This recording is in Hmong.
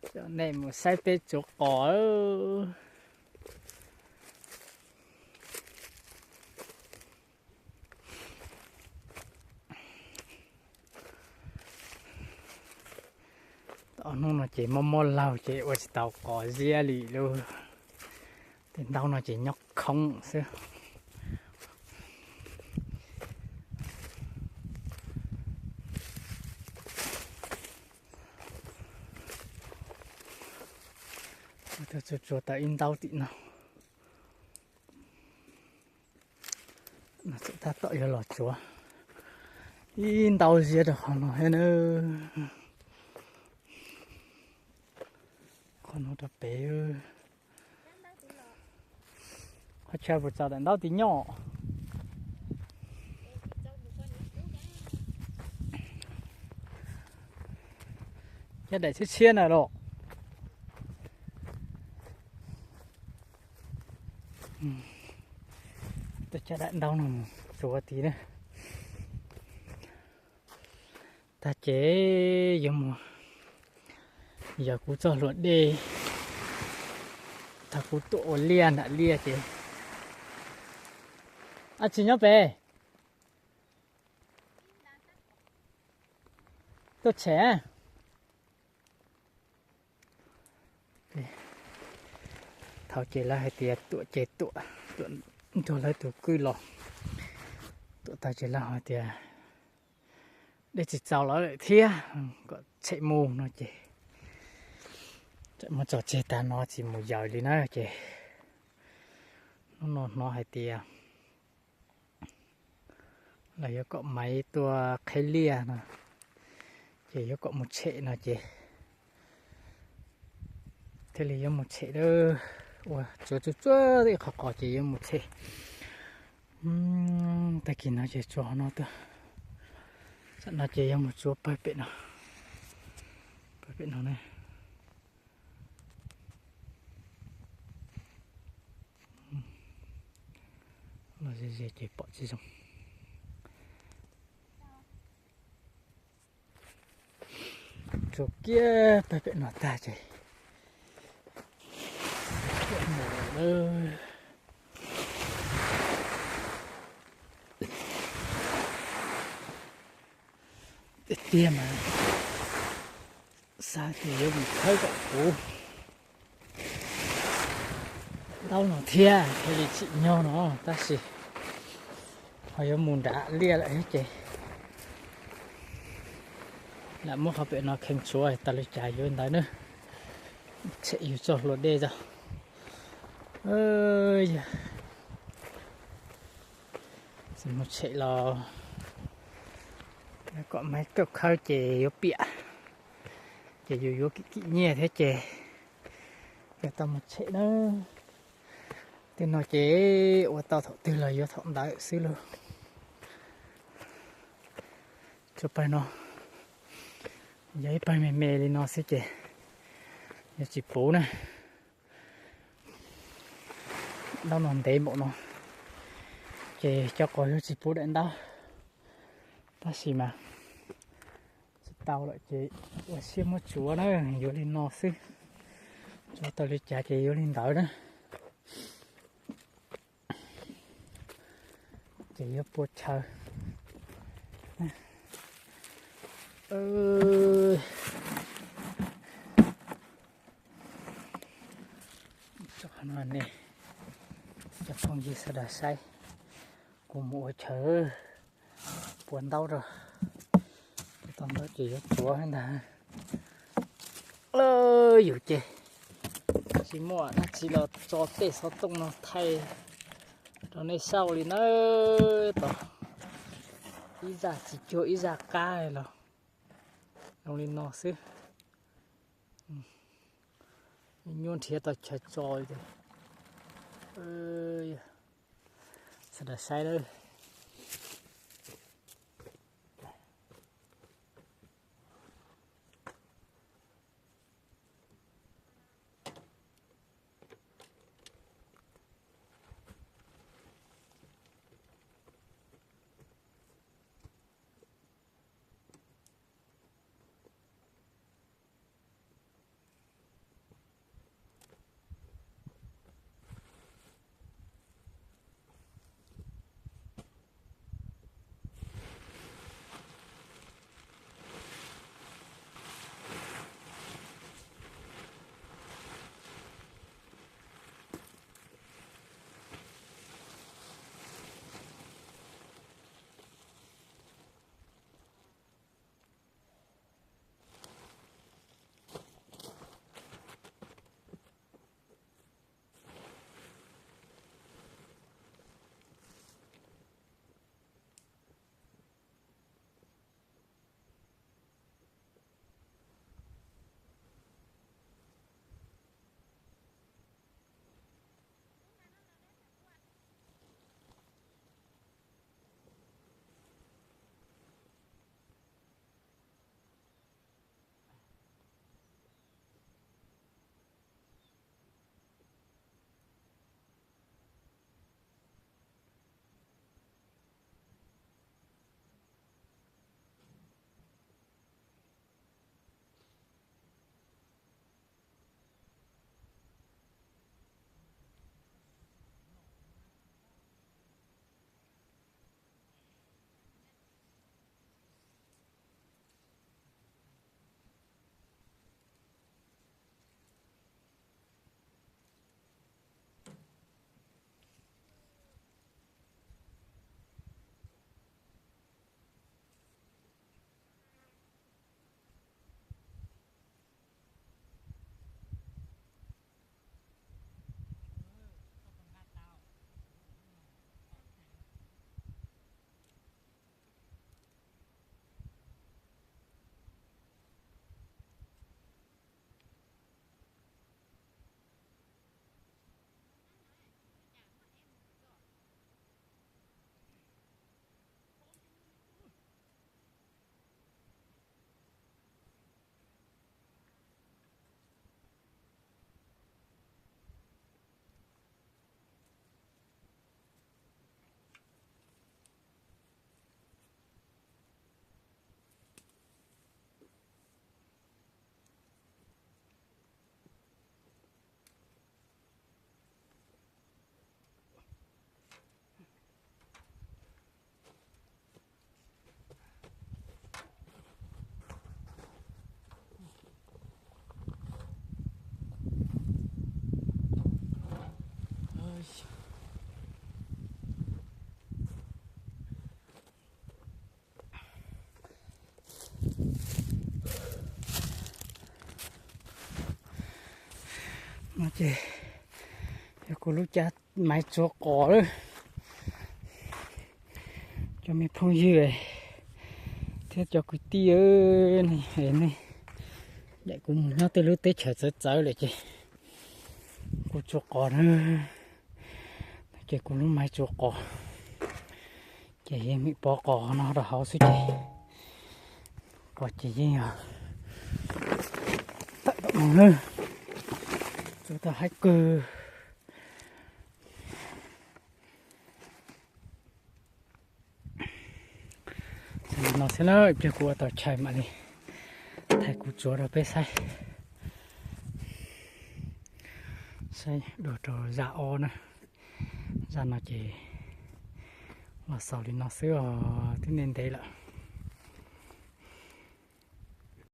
Coj nej mus saib peb tsuav qos. Ob hnub no ces mob mob laug ces ua tsis tau qos ziab li lauj. Tej ntaub no ces nyob khoob xwb. Tsuav tau ib ntaub tim no. Txawm tab tom yuav los tsuav ib ntaub ziab rau qhov no thiab na. Qhov no rau pem. Qhov chaw puas txaus daim ntaub tim nyob? Cov daim tshiab tshiab na los. Tuaj coj daim ntaub no mus tsuav tid na. Tag ces yuav mus, yog kuv txoj hlua dej, thaum kuv tuaj ua liaj nram liaj ces, ab tsi nyob pem tuaj tshem. Thaum ces lawv hais tias tuam ces tuam, tuam nrog lawv tus kwj los. Tuam tag ces lawv hais tias dej tsis txaus lawv lawm thiab, kom tshem mus no ces, tshem mus tso tseg tag no tsis mus yaws li na ces, hnub no hnov hais tias los yuav kom maiv tuaj qheb liaj no, ces yuav kom mus tshem no ces thiaj li yuav mus tshem lawm. Ua tsuav tsuag tsuag ib qho qos ces yuav mus tshem. Tag kis no ces tsuav no tuaj, tam no ces yuav mus tsuav pawg pem no, pawg pem no ne. Los ze ze ces pom tsis zoo. Tsuav kiag pawg pem no tag ces tiag tiag mas xav tias yuav mus khawb kom puv ntaub no thiab thiaj li tsim nyog no, tab sis ho yuav mus nram liaj lawm thiab ces lam muab qhov pem no kheev tsuav tau li cas yuav ntawd na. Tshem yus txoj hlua dej tso. Yog tsis mus tshem los kom maiv tuaj khawb ces yuav piam, ces yus yuav kim kim nyiaj thiab ces yog tau mus tshem na. Tej no ces ua tau thaum twg los yuav thaum ntawd xwb lauj. Tsuav pawg no, yog ib pawg me me li no xwb ces yuav tsis puv na. Ntaub no ntev npaum no ces cov qos yuav tsis puv daim ntaub. Tab sis mas tsis tau lawm ces ua siab muab tsuav na, yuav li no xwb. Tsuav tau li cas ces yuav li ntawd na. Ces yuav pua chaw. Cov phooj ywg sawv daws saib, kuv mus ua chaw pua ntaub rau, tau ntawd ces yuav tsuav ntag. Yus ces tsis muaj dab tsi los tso tej xov tooj no thaij rau nej saib li nawb. Tos ib zaj tsis cuag ib zaj qab los zoo li no xwb. Nyuaj nrhiav tau chaw tso li. Sawv daws saib lawm. No ces yog kuv lub cav maiv tsuav qos lawm. Cov me phooj ywg thiab cov kwv tij, nej daim kuv mus nyob tej lub teb chaws txawv txawv lawm ces kuv tsuav qos na, ces kuv lub maiv tsuav qos, ces yeej meem pov qos no rau hauv xwb ces qos ces yeej yog tawm tau mus na, tsuav tau haib kawg. Li no xwb na, ib pliag kuv ua tau chaw mam li thaij kuv tsuav rau peb saib, saib dua rau zaj ob na. Zaj no ces los xaus li no xwb os, twb ntev ntev lawm.